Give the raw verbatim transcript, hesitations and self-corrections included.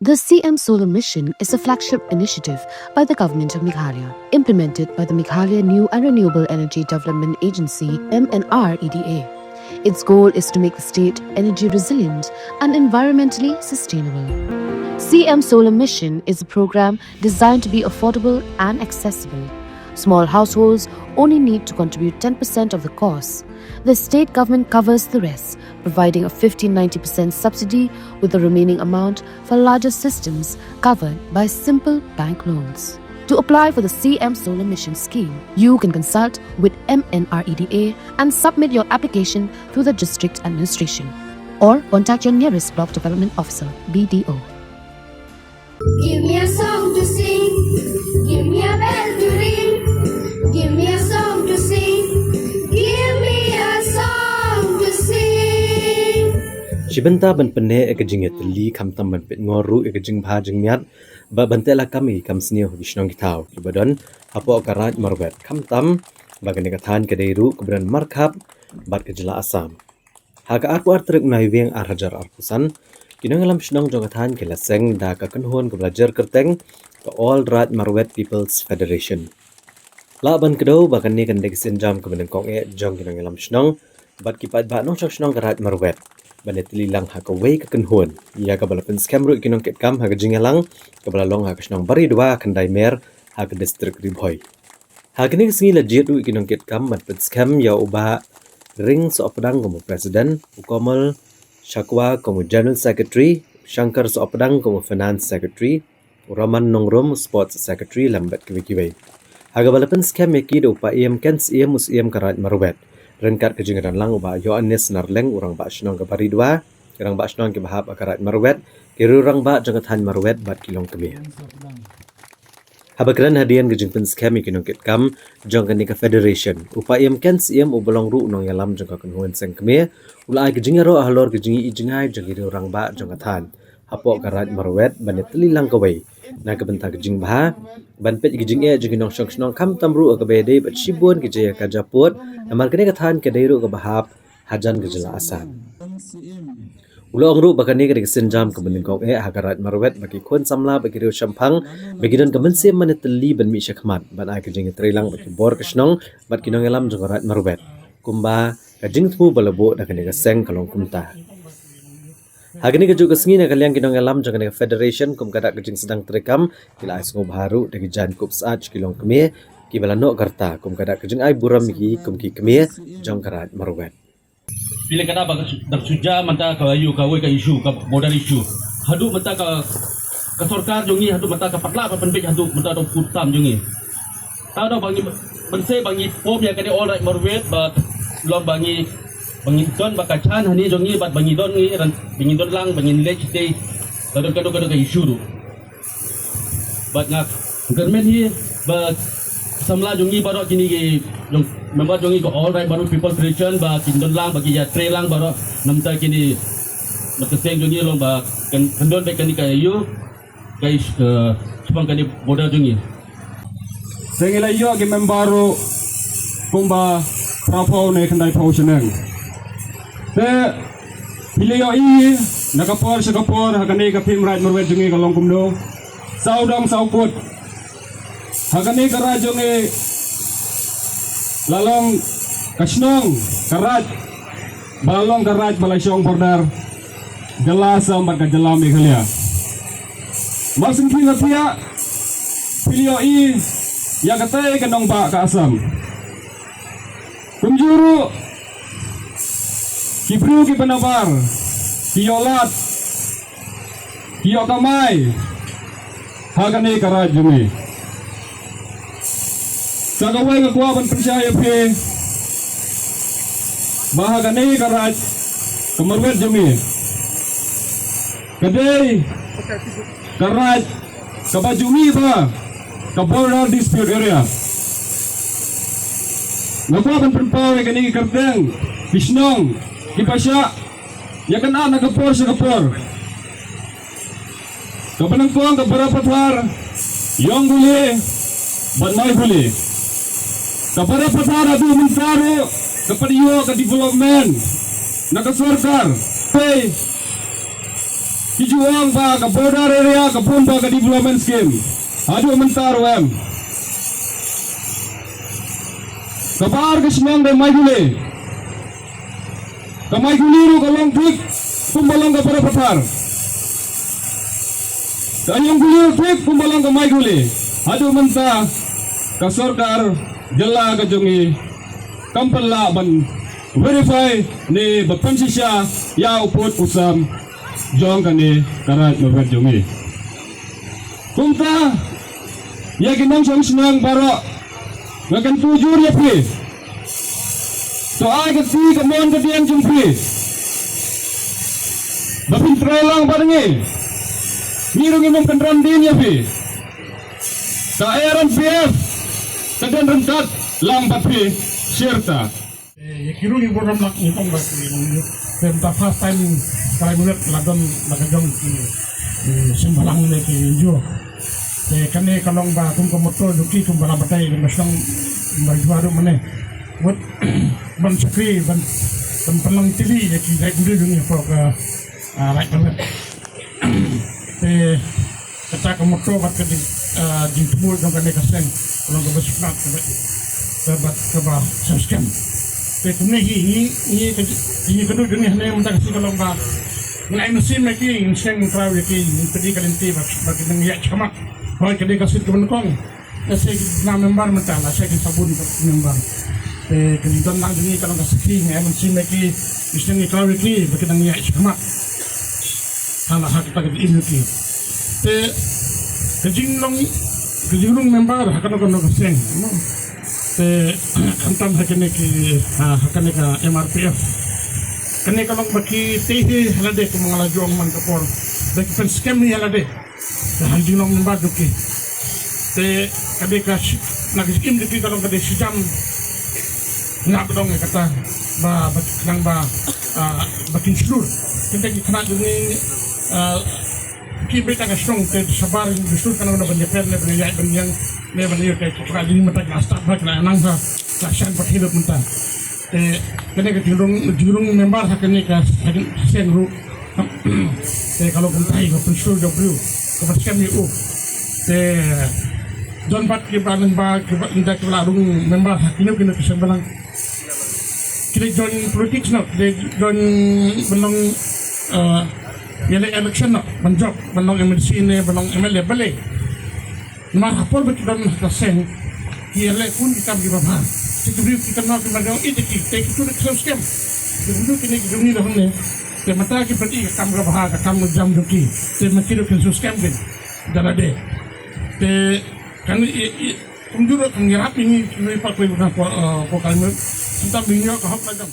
The C M Solar Mission is a flagship initiative by the Government of Meghalaya, implemented by the Meghalaya New and Renewable Energy Development Agency, M N R E D A. Its goal is to make the state energy resilient and environmentally sustainable. C M Solar Mission is a program designed to be affordable and accessible. Small households only need to contribute ten percent of the cost. The state government covers the rest, providing a fifty ninety percent subsidy, with the remaining amount for larger systems covered by simple bank loans. To apply for the C M Solar Mission scheme, you can consult with M N R E D A and submit your application through the district administration, or contact your nearest block development officer, B D O. Give me a song to sing. Give me a bell to ring. Give me a song to sing. Give me a song to sing. Shi bynta ban pynneh ïa ka jingïatylli, khamtam ban pynngor ruh ïa ka jingbha jingmiat, bad ban teh lakam ïa ki kam sniew ha ki shnong ki thaw kiba don hapoh ka Raid Marwet, khamtam ba kane ka thaiñ ka dei ruh kaba don markhap bad ka jylla Assam. Ha ka arphew ar tarik u Naiwieng ar hajar arphew san, ki nongïalam shnong jong ka thaiñ ki la seng da ka kynhun kaba la jer kyrteng ka All Raid Marwet People's Federation. Lah ban kdew ba kane kan dei ka sienjam kaba nyngkong eh jong ki nongïalam shnong bad ki paidbah nongshong shnong ka Raid Marwet ban ïatylli lang ha kawei ka kynhun, ïa kaba la pynskhem ruh ïa ki nongkitkam ha ka jingïalang kaba la long ha ka shnong Baridua, Khyndai Mer, ha ka distrik Ri Bhoi. Ha kane ka sngi la jied ruh ïa ki nongkitkam ban pynskhem ïa u Bah Ring Sohpdang kum u president, u Komal Shakwa kum u general secretary, u Shankar Sohpdang kum u finance secretary, u Raman Nongrum, sports secretary, lem bad kiwei kiwei. Ha kaba la pynskhem ïa ki da u Paiem Ken Syiem, u Syiem ka Raid Marwet, ryngkat ka jingdon lang u Bah Ïoannis Narleng, u rangbah shnong ka Baridua, ki rangbah shnong kiba hap ha ka Raid Marwet, ki riew rangbah jong ka thaiñ Marwet bad ki longkmie. Haba kren hadien ka jingpynskhem ïa ki nongkitkam jong kane ka federation, u Paiem Ken Syiem uba long ruh u nongïalam jong ka kynhun seng kmie, u la ai ka jingïaroh halor ka jingïohi jngai jong ki riew rangbah jong ka thaiñ hapoh ka Raid Marwet ban ïatylli lang kawei na ka bynta ka jingbha ban peit ïa ka jingeh jong ki nongshong shnong, khamtam ruh ha kaba ïadei bad shibun ki jaka japud, namar kane ka thaiñ ka dei ruh kaba hap hajan ka jylla Assam. U la ong ruh ba kane ka dei ka sienjam kaba nyngkong eh ha ka Raid Marwet ba ki khun samla bad ki riew shemphang ba ki don ka mynsiem ban ïatylli ban mih shakhmat ban ai ka jingïatreilang bad ki bor ka shnong bad ki nongïalam jong ka Raid Marwet, kumba ka jingthmu ba la buh da kane ka seng ka long kumta. Ha kane kajuh ka sngi, na ka liang ki nongïalam jong kane ka federation, kum ka dak ka jingsdang treikam, ki la ai sngewbha ruh da ki jaiñkup syaid ki longkmie kiba la noh ka rta, kum ka dak ka jingai burom ïa ki kum ki kmie jong ka Raid Marwet. Phi leh ka da ba ka su-, da ka shu jia mynta ka ïa kawei ka issue, ka border issue. Haduh mynta ka, ka sorkar jong ngi, haduh mynta ka pat lah ban pynbeit, haduh mynta da u pud tam jong ngi. Tang da ba ngi, ban seh ba ngi form ïa kane All Raid Marwet, ba long ba ngi, ba ngi don ba ka chan hangne jong ngi, bad ba ngi don ngi, ran, ba ngi don lang, ba ngi leh shatei, ka don, ka don, ka don ka issue ruh. Bad nga kyrmen hi ba samla jong ngi baroh kine ki, jong member jong ngi ka All Raid Marwet People Federation ba kin don lang, ba ki ïatrei lang baroh na bynta kine, na ka seng jong ngi long ba kan, kan don beit kane ka ïa ka is-, eh, shaphang kane border jong ngi. Te ngi la ïoh ki member ruh kumba phra phew ne khyndai phew shaneng. Te phi la ïohi na ka por sha ka por ha kane ka theme Raid Marwet jong ngi ka long kumno. Saw dong saw kut. Ha kane ka raid jong ngi la long ka shnong, ka raid ba la long ka raid ba la shong border jylla Assam bad ka jylla Meghalaya. Mar shen phi la thiah, phi la ïohi ïa katei ka nongbah ka Assam. Kumjuh ruh ki briew kiba nabar ki ïoh lad, ki ïoh kamai ha kane ka raid jong ngi. Sa kawei nga kwah ban pynshai ïa phi ba ha kane ka raid ka Marwet jong ngi ka dei ka raid kaba jong ngi ba ka border dispute area. Nga kwah ban pynpaw ïa kane ka kyrteng ki shnong kiba shah ïa kane na ka por sha ka por. Kaba nyngkong ka Barapathar, Yongbule bad Maibule. Ka Barapathar haduh mynta ruh ka pat ïoh ka development na ka sorkar. Pei Ki ju ong ba ka border area ka bun ba ka development scheme. Haduh mynta ruh em. Kaba ar ka shnong dei Maikhuli. Ka Maikhuli ruh ka long thik kumba long ka Barapathar. Ka Aïawngkhuli ruh thik kumba long ka Maikhuli. Haduh mynta ka sorkar jylla ka jong ngi kam pat lah ban verify ne ba pynshisha ïa u pud u sam jong kane ka Raid Marwet jong ngi. Kumta ïa ki nongshong shnong baroh nga kyntu jur ïa phi. To ai ka ti ka mon ka diang jong phi ba phin trei lang bad ngi. Ngi ruh ngim kynran dien ïa phi. Ka R N P F ka don ryngkat lang bad phi shirta. Eh, ïa ki ruh ngi burom lak ngi ong ba ki ngi. Te mynta first time ka Raid Marwet la don la ka jong ki, eh, seng bhalang ne ki N G O. Te kane ka long ba kum ka motto jong ki kum ba la batai ba shnong ba jua ruh mane. Wat ban shakri ban ban pynlong tili ïa ki Raid Marwet jong ngi hapoh ka, ah, Raid Marwet. Te kata ka motto bad ka jing, ah, jingthmu jong kane ka seng ka long kaba sngewtynnat kaba, kaba, kaba skhem. Te kumne hi ngi, ngi ka, ngi ka duh jong ngi hangne mynta ka sngi ka long ba ngi ai mynsiem ïa ki, ngi seng ngi kraw ïa ki, ngi pynïaid ka lynti ba, ba ki nang ïaid shakhmat. Hooid ka dei ka seat kaba nyngkong. Lehse ki na member mynta, lehse ki sabun ka member. Te ka jingdon lang jong ngi ka long ka sakhi, ngi ai mynsiem ïa ki, ngi seng ngi kraw ïa ki ba ki nang ïaid shakhmat. Ha la ha kata ka jingim jong ki. Te ka jinglong, ka jingrung member ha kano kano ka seng, no? Te khamtam ha kane ki, ha, ha kane ka M R P F. Kane ka long ba ki tei hi ha lade kumba nga la ju ong man ka por. Ba ki pynskhem hi ha lade. Te ha ka jinglong member jong ki. Te ka dei ka shi-, na ka jingim jong ki ka long ka dei shi jam. Nga ba dong ïa kata ba, ba ki khnang ba, ah, ba kin shlur. Te ki khnang jong ngi, ah, ki beit ha ka shnong te shabar kin shlur, khnang ban ïaper ne ban ïaid ban ïeng ne ban ïeng, te ki khnang jong ngi mynta ki la start ba ki la nang ha, la shan ba ki lut mynta. Te kane ka jingrung, jingrung member ha kane ka, ha kane ka seng ruh. Te ka long kumta hi ka pynshlur jong u briew kaba skhem ïa u. Te don pat kiba lyngba kiba ynda kiba la rung member ha kino kino ki seng balang. Ki leit join politics noh, ki leit join ban long, eh, ïaleh election noh, ban jop, ban long M L C ne ban long M L A balei. Namar ha por ba ki don ha ka seng ki ïaleh bun ki kam kiba bha. Te ki briew ki kynmaw ki marjan ïeit ïa ki, te ki tu da ki sngewskhem. Ki briew kine ki jong ngi da hangne. Te mynta ki peit ïa ka kam kaba bha, ka kam jam jong ki. Te ma ki ruh kin sngewskhem kin da lade. Te kan ïa, ïa, kumjuh ruh kan ïarap ïa ngi ki briew pat ki ba ka por, eh, por ka ïa. Kumta ba ngi ïoh ka hok ka jam.